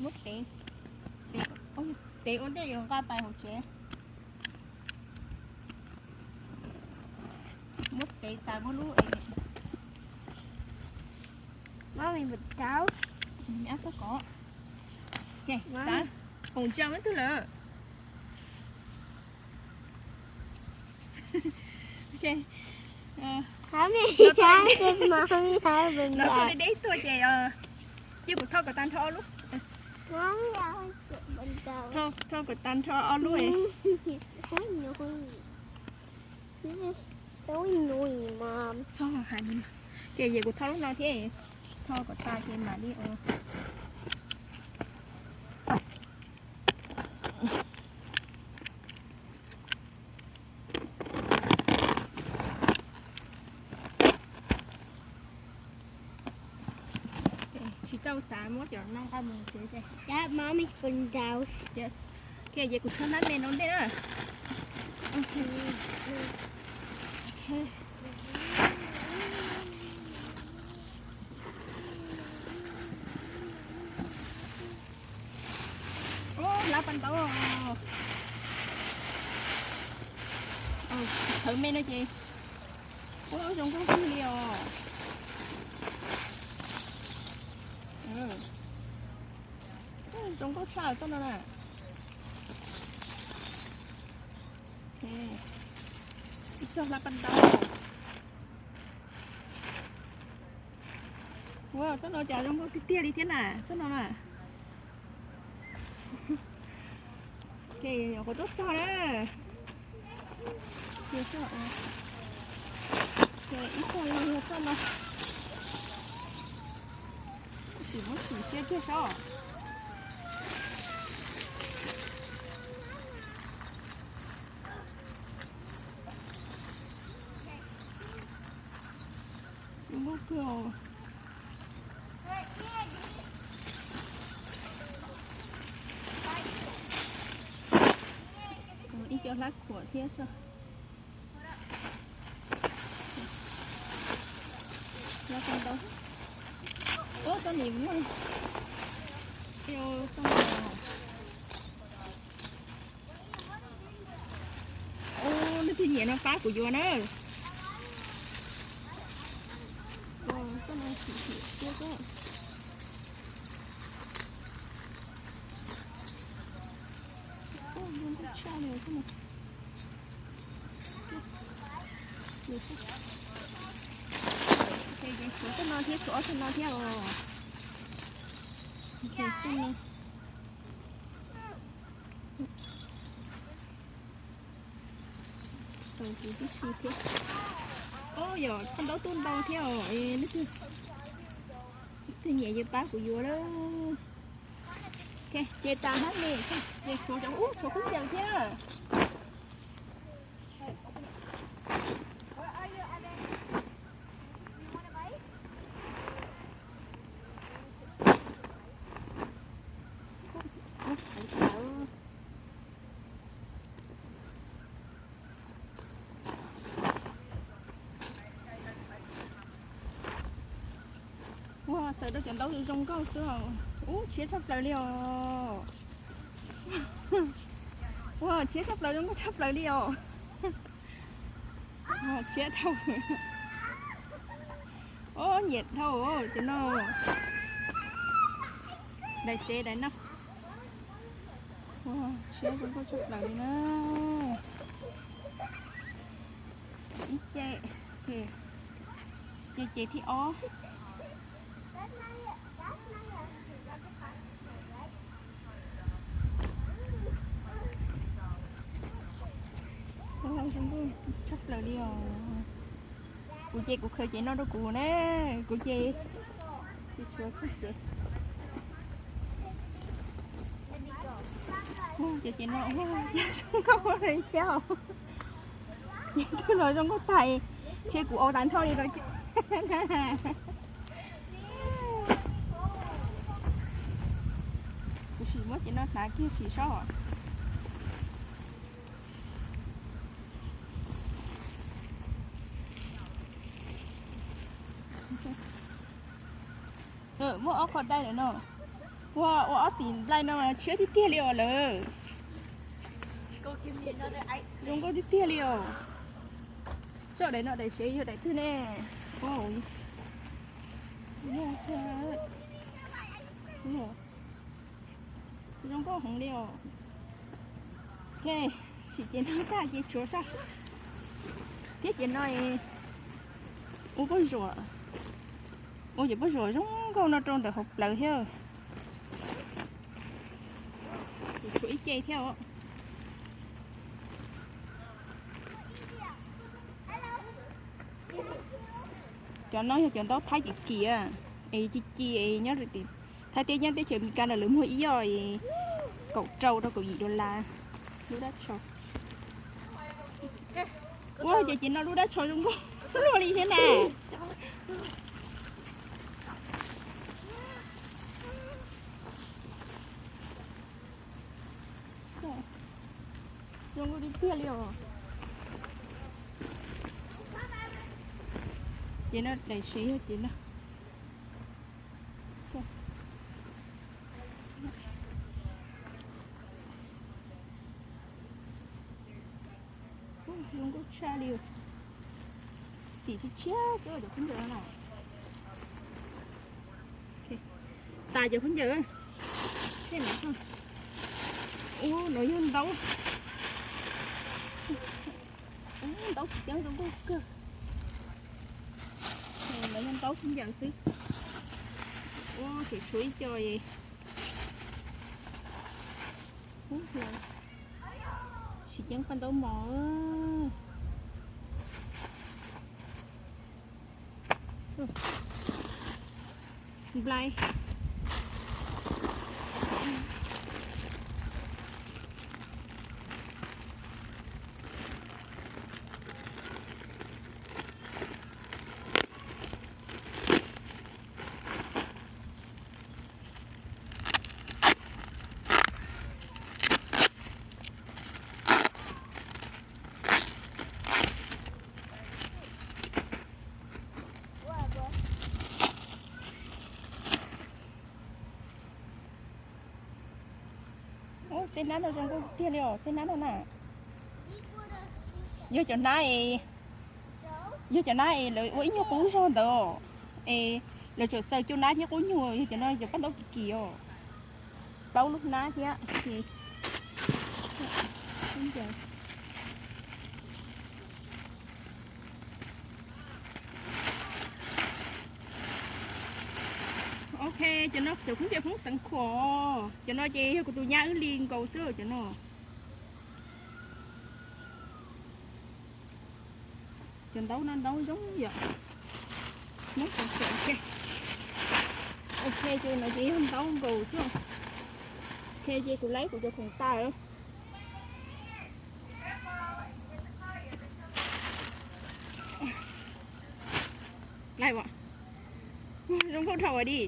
Muab tev, tev ua ntej yuav nqa pais hauv tsev. Muab tev tas muab lub es Mommy, but tau. Ab, koj kov. Xav, mus tsa twg lawm? Los koj deb deb tuaj ces cia kuv tho kom tag nrho ob lub. Tho kom tag nrho ob lub. Txhob hais li. Ces yog kuv tho lub no thiab, tho kom tas ces mam li ua. Tsis tau xav muab cov no nqa mus tsev ces. Yes. Ok, ces kuv tshuab hlab me no ntej na. Hlab paj ntaub. Thawv me no ces ua zoo nkauj kawg li os. Zoo nkauj tshaj txoj no na. Ib txoj hlab paj ntaub. Ua txoj no cas zoo nkauj tiag tiag li thiab na, txoj no na. Ces nyuam qhuav tuaj txog na. Ces ib txoj no yog txoj no. Sim muab sim siab kiag saib. Zoo nkauj kawg os. Ib co hlab khuam thiab. Hlab paj ntaub. Ub, txoj nim muaj. Txoj no. Ub, leej twg nyiam no pab kuv yuav na. Txoj no tshwm sim tiag. Ub, zoo nkauj tshaj li txoj no. Tshuav txoj no thiab, tshuav ob txoj no thiab os. Txoj no. Tau kuv tib si thiab. Ub, yog paj ntaub tuaj ntau thiab os, leej twg nyiam ces pab kuv yuav lawm. Ces tas hlab me, ces tshuav cov ub tshuav khaub ncaws thiab. Ua, txawm rau cov ntaub zoo nkauj xwb os. Ub, tshiab tshaj plaws li os. Ua, tshiab tshaj plaws, zoo nkauj tshaj plaws li os. Tshiab dhau. Ub, nyiam dhau cov no. Daim sev daim no. Ua, tshiab zoo nkauj tshaj plaws li na. Ib ce, ces ces thib ob. Ua, zoo nkauj tshaj plaws li os. Kuv ces kuv khaws ces no rau kuv na, kuv ces tsis tshuav txoj ces. Ces ces no, zoo nkauj li thiab. Ces twb los zoo nkauj tag, ntshe kuv ua tag nrho li rau ces. Kuv sim muab ces no hnav kiag sim saib. Muaj ob qho dai lawm no. Ua, ua ob tim nplaig no mas tshiab tiag tiag li os lawm. Zoo nkauj tiag tiag li os. Tso daim no daim sev yog daim twg ne? Zoo nkauj heev li os. Ok, sim ces no tag ces tshuav saj thiab ces no ua pob zuam, ua ces pob zuam zoo nkauj no rau ntawm hauv plawv thiab. Tshuav ib ce thiab os. Cov no yog cov ntaub Thaib kim kim es ci ci es nyob rau tim Thaib teb nyob teb chaws Amelikas no lawv muag ib yoj kaum rau rau kaum yim dollar lub dab tshau. Ua ces ces no lub dab tshau zoo nkauj luaj li thiab na. Zoo nkauj tiag tiag li os. Ces no daim sev yog ces no. Zoo nkauj tshaj li. Tim tshiab tshiab xwb cov khaub ncaws no na. Tas cov khaub ncaws. Ub, no yog ntaub. Ntaub tsis ceeb zoo nkauj kawg. No yog ntaub khaub ncaws xwb. Ub, tseem tshuav ib co. Tsis ceeb paj ntaub mos. Nplaig. Ub, xeb hnab no zoo nkauj tiag li os, xeb hnab no na. Yog cov hnab, yog cov hnab es lawv ua ib nyuag qub zog ntawd os, es lawv tseem xaws cuaj hnab thiab qub nyuag, yog cov no cov paj ntaub kim kim os. Plaub lub hnab thiab. Ok, cov no cov khaub ncaws Hmoob xeev Khuam, cov no ces yog kuv tus nyab wb li nkaus xwb cov no. Cov ntaub no ntaub zoo yom. Hmoob xeev Khuam. Ok, ces no ces yog ntaub nkaus xwb. Ok, ces kuv laib kuv cov khoom tas. Laib, zoo nkauj dhau li.